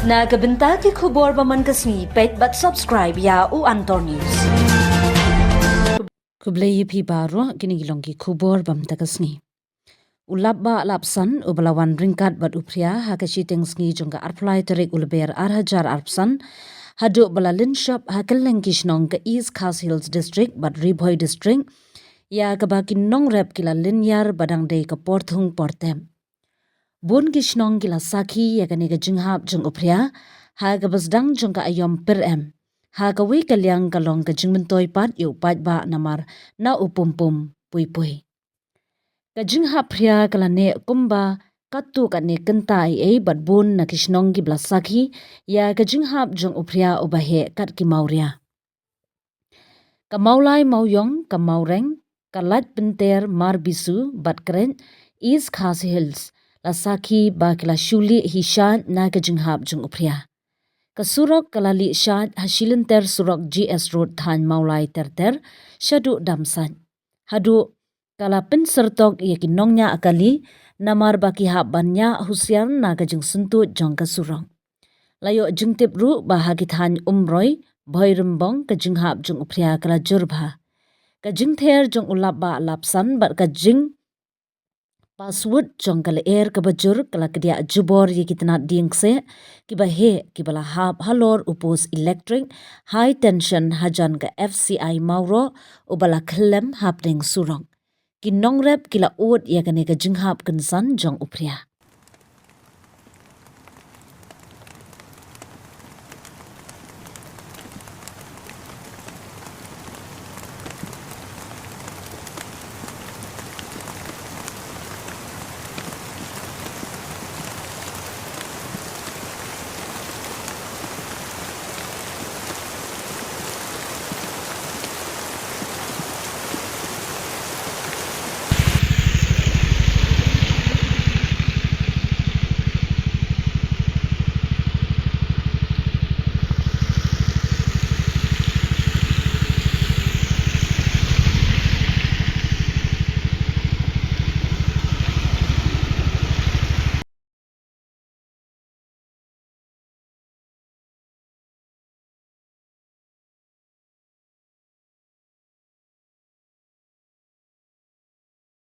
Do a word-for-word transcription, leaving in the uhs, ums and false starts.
Na ka bynta ki khubor ba man ka sngi, peit bad subscribe ïa u Antor News. Khublei ïa phi baroh, kine ki long ki khubor ba man ka sngi. U Lapbah Lapsan, uba la wan ryngkat bad u Phria ha ka shiteng sngi jong ka arphew lai tarik u Lber ar hajar arphew san, haduh ba la lynshop ha kylleng ki shnong ka East Khasi Hills District bad Ri Bhoi District, ïa kaba ki nongrep ki la lynñiar ba dang dei ka por thung por tem. Bun ki shnong ki la sakhi ïa kane ka jinghap jong u Phria ha kaba sdang jong ka aïom pyrem. Ha kawei ka liang ka long ka jingmyntoi pat ïa u paidbah namar na u pum pum pui pui. Ka jinghap Phria ka la neh kumba katto katne kynta ei ei bad bun na ki shnong kiba la sakhi ïa ka jinghap jong u Phria uba heh kat ki mawria. Ka Mawlai Mawiong, ka Mawreng, ka Laitpynter Marbisu bad Kret, East Khasi Hills, la sakhi ba ki la shu lieh hi shaid na ka jinghap jong u Phria. Ka surok ka la lieh shaid ha shilynter surok G S Road thaiñ Mawlai ter ter, shaduh Damsait. Haduh ka la pynsyrtok ïa ki nongñiah kali, namar ba ki hap ban ñiah husiar na ka jingsyntuid jong ka surok. La ïoh jingtip ruh ba ha ki thaiñ Umroi, Bhoirymbong ka jinghap jong u Phria ka la jur bha. Ka jingther jong u Lapbah Lapsan bad ka jing password jong ka lyer kaba jur ka la kdiah jubor ïa ki tnat dieng kseh kiba heh kiba la hap halor u post elektrik high tension hajan ka F C I Mawroh uba la khyllem hapdeng surok. Ki nongrep ki la ud ïa kane ka jinghap kynsan jong u Phria.